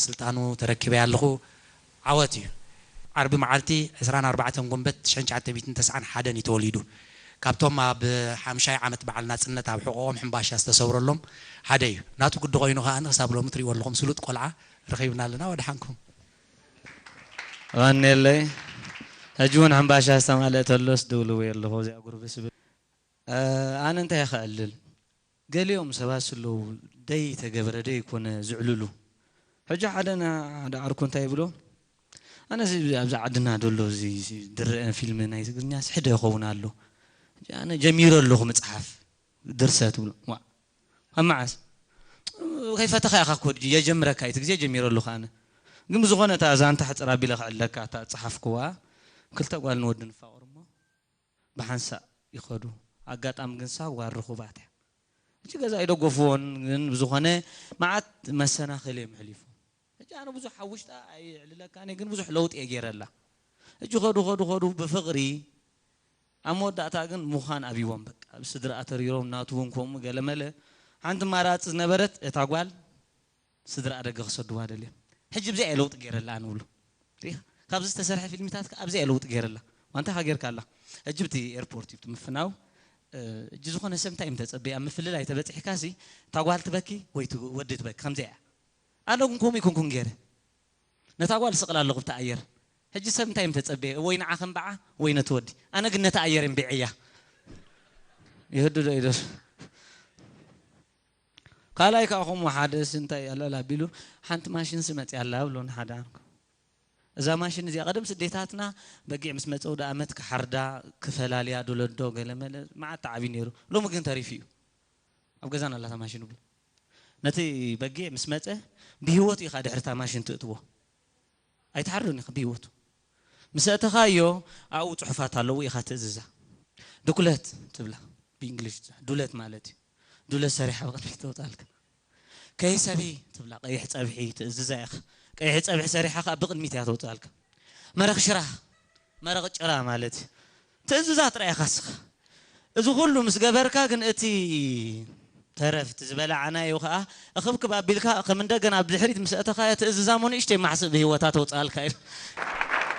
ስልጣኑ ተረኪበ ኣለኹ። ዓወት እዩ። ዓርቢ መዓልቲ ዕስራን ኣርባዕተን ጉንበት ትሽዓን ትሽዓተ ሚእትን ተስዓን ሓደን እዩ ተወሊዱ። ካብቶም ኣብ ሓምሻይ ዓመት በዓል ናጽነት ኣብ ሕቖኦም ሕምባሻ ዝተሰብረሎም ሓደ እዩ። ናቱ ግዲ ኮይኑ ከኣ ክሳብ ሎሚ ትሪእዎ ኣለኹም ስሉጥ ቆልዓ ረኺብና ኣለና። ወድሓንኩም። ቐንየለይ። ሕጂ እውን ሕምባሻ ዝተማልአ ተሎስ ደውልዎ ኣለኹ እዚኣ ጉርብስ ብል ኣነ እንታይ ከዕልል? ገሊኦም ሰባት ስለዉ ደይ ተገብረ ደይ ኮነ ዝዕልሉ። ሕጂ ሓደ ሓደ ዓርኩ እንታይ ይብሎ? ኣነ ኣብዚ ዓድና ደሎ እዚ ድረአ ፊልም ናይ ትግርኛ ስሕደ ይኸውን ኣሎ። ኣነ ጀሚረ ኣለኹ ምፅሓፍ ድርሰት ብሎ። ዋ ኣብ መዓስ ከይፈተኻ ኢኻ ኮ የጀምረካ እቲ ግዜ ጀሚረ ኣለኹ ኣነ። ግን ብዝኾነ እታ ዛንታ ሕፅር ኣቢለ ክዕለካ እታ ዝፀሓፍክዋ ክልተ ጓል ንወዲ ንፋቐር እሞ ብሓንሳእ ይኸዱ። ኣጋጣሚ ግን ሳዋ ርኹባት እያ። ሕጂ ገዛ ኣይደገፍዎን፣ ግን ብዝኾነ መዓት መሰናኽል እዮም ኣሕሊፎም። ሕጂ ኣነ ብዙሕ ኣብ ውሽጣ ኣይዕልለካን እየ፣ ግን ብዙሕ ለውጢ እየ ገይረላ። ሕጂ ኸዱ ኸዱ ኸዱ ብፍቕሪ ኣብ መወዳእታ ግን ምዃን ኣብይዎም በቃ ኣብ ስድራ ተሪሮም ናቱ እውን ከምኡ ገለመለ። ሓንቲ ማራፂ ዝነበረት እታ ጓል ስድራ ደገ ክሰድዋ ደልዮም። ሕጂ ብዚኣ እየ ለውጢ ገይረላ ኣነ ብሉ። ርኢኻ? ካብዚ ዝተሰርሐ ፊልሚታት ከኣ ኣብዚኣ እየ ለውጢ ገይረላ። ዋንታ ካ ጌርካ ኣላ። ሕጂ ብቲ ኤርፖርት እዩ ብቲ ምፍናው። ሕጂ ዝኾነ ሰብ እንታይ ምተጸበየ ኣብ ምፍልላይ ተበጺሕካ ሲ እታ ጓል ትበኪ ወይ እቲ ወዲ ትበኪ ከምዚኣ እያ። ኣነ ግን ከምኡ ይኮንኩን ገይረ። ነታ ጓል ስቕላ ኣለኹ ብቲ ኣየር። ሕጂ ሰብ እንታይ ምተጸበየ ወይ ንዓ ከምበዓ ወይ ነቲ ወዲ። ኣነ ግን ነቲ ኣየር እምቢዐያ። ይህዱ ዶ ይደሱ? ካልኣይ ከዓ ከምኡ ሓደስ እንታይ ኣላል ኣቢሉ ሓንቲ ማሽን ስመፅያ ኣላ ብሎ ንሓደ ኣንኮ እዛ ማሽን እዚኣ ቀደም ስደታትና በጊዕ ምስ መፀ ወደ ኣመት ክሓርዳ ክፈላልያ ዱለዶ ገለመለ መዓት ተዓብዩ ነይሩ ሎሚ ግን ተሪፉ እዩ ኣብ ገዛን ኣላታ ማሽን ብሎ ነቲ በጊዕ ምስ መፀ ብህይወቱ ኢኻ ድሕርታ ማሽን ትእትዎ ኣይትሓርዶን ኢኻ ብህይወቱ ምስ ኣእተኻዮ ኣብኡ ፅሑፋት ኣለዉ ኢኻ ትእዝዛ ድኩለት ትብላ ብእንግሊሽ ዱለት ማለት እዩ ዱለት ሰሪሓ ብቕድሚት ተውፅኣልካ ከይሰቢ ትብላ ቀይሕ ፀብሒ ትእዝዛ ኢኻ ቀይሕ ፀብሒ ሰሪሓ ከዓ ብቕድሚት እያ ተውፅኣልካ መረቕ ሽራ መረቕ ጭራ ማለት እዩ ትእዝዛ ጥራይ ኢኻ ስኻ እዚ ኩሉ ምስ ገበርካ ግን እቲ ተረፍ እቲ ዝበላዓናዮ ከዓ እኽብክብ ኣቢልካ ከም እንደገና ኣብ ድሕሪት ምስ ኣእተኻዮ ትእዝዛ እሞ ንእሽተይ ማሕስእ ብህይወታ ተውፅኣልካ ኢሉ